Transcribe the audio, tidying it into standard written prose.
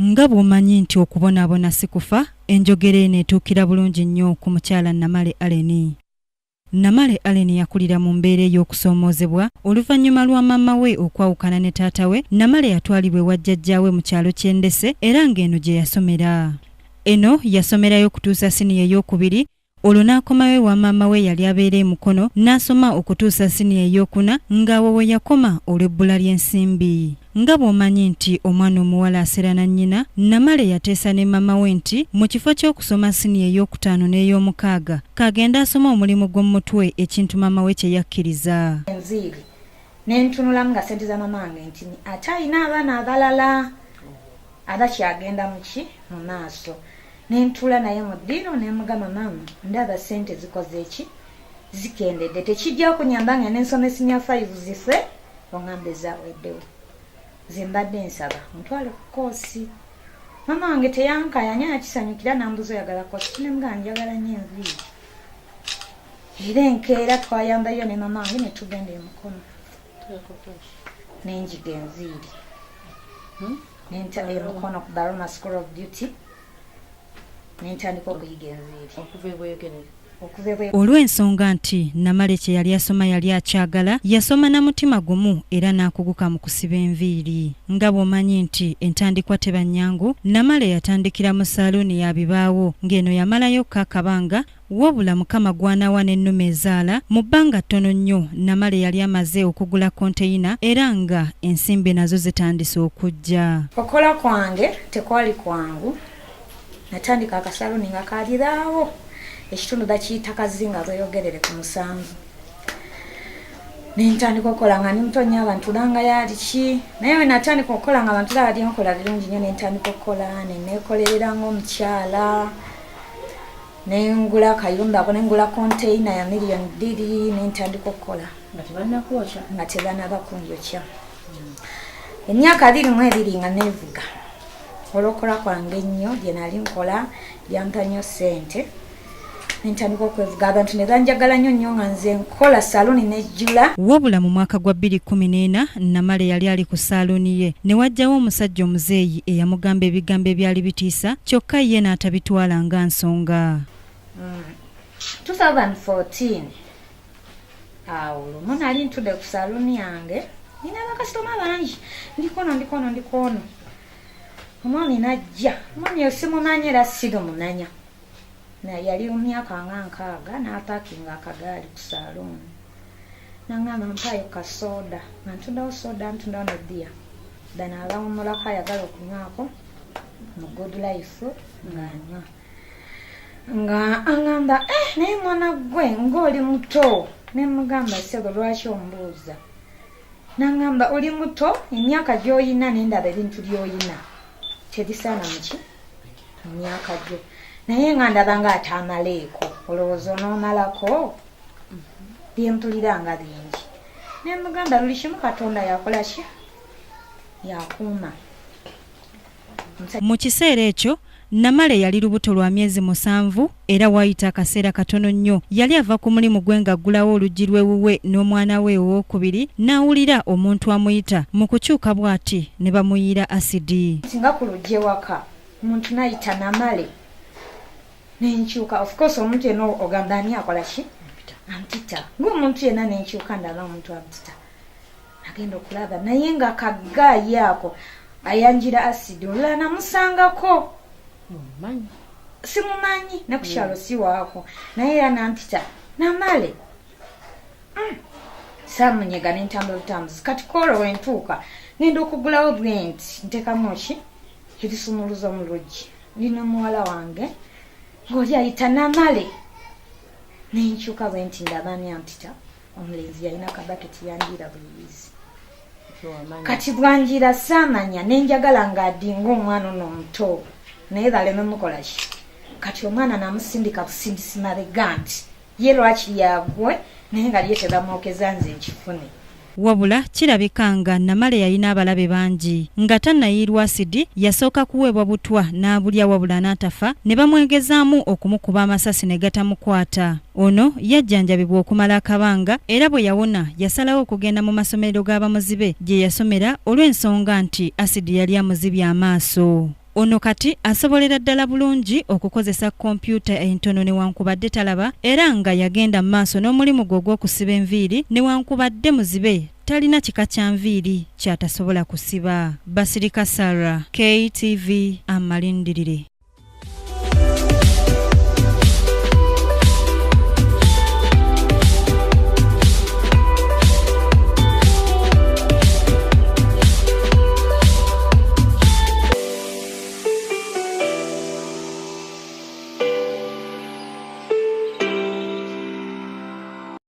Nga bw'omanyi nti okubonaabona si kufa, enjogera eno etuukira bulungi nnyo ku mukyala Namale Allen. Namale Allen yakulira mu mbeera ey'okusoomoozebwa oluvannyuma lwa maama we okwawukana ne taata we. Namale yatwalibwa ewa jjajjaawe mu kyalo ky'e Ndese era ng'eno gye yasomera. Eno yasomerayo okutuusa siniya ey'okubiri olwo n'akomayo ewa maama we eyali abeera e Mukono n'asoma okutuusa siniya ey'okuna ng'awo we yakoma olw'ebbula ly'ensimbi. Nga bw'omanyi nti omwana omuwala asera na nnyina, Namale yateesa ne maama we nti mu kifo ky'okusoma siniya ey'okutaano n'ey'omukaaga, k'agende asome omulimu gw'omu mutwe ekintu maama we kye yakkiriza. Enviiri ne ntunulamu nga ssente za maama wange nti ate alina abaana abalala abakyagenda mu ki mu maaso. Ne ntuula naye mu ddiiro ne mugamba maama ndaba ssente zikoze ki zikendedde tekijja kunyamba ngende nsome siniya 5 zife ongambe zaweddewo nze mbadde nsaba ontwale ku koosi. Maama wange teyankayanya yakisanyukira nambuza oyagala koosi ki ne mugamba njagala nnyo enviiri. Era enkeera twayambayo ne maama wange ne tugenda e Mukono ne njiga enviiri. Nenta e Mukono ku Baroma School of Beauty nentandika okuyiga enviiri okuva ebweyogerere. Olw'ensonga nti Namale kye yali asoma yali akyagala, yasoma na mutima gumu era n'akuguka mu kusiba enviiri. Nga bw'omanyi nti entandikwa teba nnyangu, Namale yatandikira mu saaluuni ya bibaawo ng'eno yamalayokko akabanga Wabula Mukama gw'anaawa n'ennume ezaala, mu bbanga ttono nnyo Namale yali amaze okugula konteyina era nga ensimbi nazo zitandise okujja. Okukola kwange tekwali kwangu. Natandika akasaluuni nga kaliraawo, ekitundu bakiyita Kazinga Bweyogerere ku musanvu. Ne ntandika okukola nga ndi muto nnyo abantu bangayo ali ki naye we natandika okukola nga abantu laba byenkola birungi nnyo ne ntandika okukola ne neekolerera ng'omukyala. Nengula akayumba ako nengula container ya miliyoni bbiri nentandika okukola nga tebanaba kunjokya emyaka 22 nga nevuga olwokukola kwange ennyo bye nali nkola byampa nnyo ssente nentandika okwevuga abantu ne banjagala nnyo nnyo nga nze nkola saluuni nejjula. Wabula mu mwaka gwa 2014 Namale yali ali ku saaluuni ye ne wajjawo omusajja omuzeeyi eyamugamba ebigambo ebyali bitiisa kyokka ye n'atabitwala nga nsonga. 2014 awo lumu nali ntudde ku saluuni yange nina bakasitoma bangi ndikono ndikono ndikono omwami najja omwami oyo simumanyi era sirumumanya naye yali mu myaka nga nkaaga n'apakinga akagaali ku saluuni nangamba mpaayo ka soda nga ntundawo soda ntundawo ne bbiya bano abawummulako ayagala okunywako mu good life ng'anywa nga angamba eh, naye mwana gwe ng'oli muto ne mugamba ssebo lwaki ombuuza nangamba oli muto emyaka gy'oyina nendaba ebintu by'oyina tebisaana muki mu myaka gyo naye nga ndaba nga ataamaleeko olowooza onoomalako byempulira nga bingi ne mugamba buli kimu katonda yakola ki yakuuma. Mu kiseera ekyo Namale yali lubuto lwa myezi musanvu era waayita akaseera katono nnyo yali ava ku mulimu gwe ng'aggulawo oluggi lw'ewuwe n'omwana we owookubiri n'awulira omuntu amuyita mu kukyuka bw'ati ne bamuyiira asidi. Singa ku luggi ewaka omuntu nayita Namale nenkyuka of course omuntu yenna ogamba ani akola ki ampita ngaomuntu yenna nenkyuka ndaba omuntu ampita agenda okulaba naye nga kagaayi ako ayanjira acid olulala namusangako simumanyi ne ku kyalo mm. siwaako naye era nampita namale mm. samunyega nentambula obutambuzi kati koolo wentuuka ngenda okugulawo bwenti ntekamu ki ebisumuluzo mu luggi ndi nomuwala wange ng'oli ayita namale nenkyuka bwe nti ndaba ani ampita omulenzi yalina kabaketi yanjiira buyiizi kati bwanjiira saamanya nenjagala ng'adinga omwana ono omuto naye baleme mukola ki kati omwana namusindika busindisi mabega nti ye lwakiri yagwe naye nga lye tebamwokeza nze nkifune. Wabula kirabika nga Namale yalina abalabe bangi. Nga tannayiirwa asidi, yasooka kuweebwa butwa n'abulya wabula n'atafa ne bamwegezaamu okumukuba amasasi ne gatamukwata. Ono yajjanjabibwa okumala akabanga era bwe yawona yasalawo okugenda mu masomerero ga bamuzibe gye yasomera olw'ensonga nti asidi yali amuzibye amaaso. Ono kati asobolera ddala bulungi okukozesa kompyuta entono newankubadde talaba era nga yagenda mu maaso n'omulimu gwe ogw'okusiba enviiri newankubadde muzibe talina kika kya nviiri ky'atasobola kusiba. Basirika Sarah, KTV Amalindirire.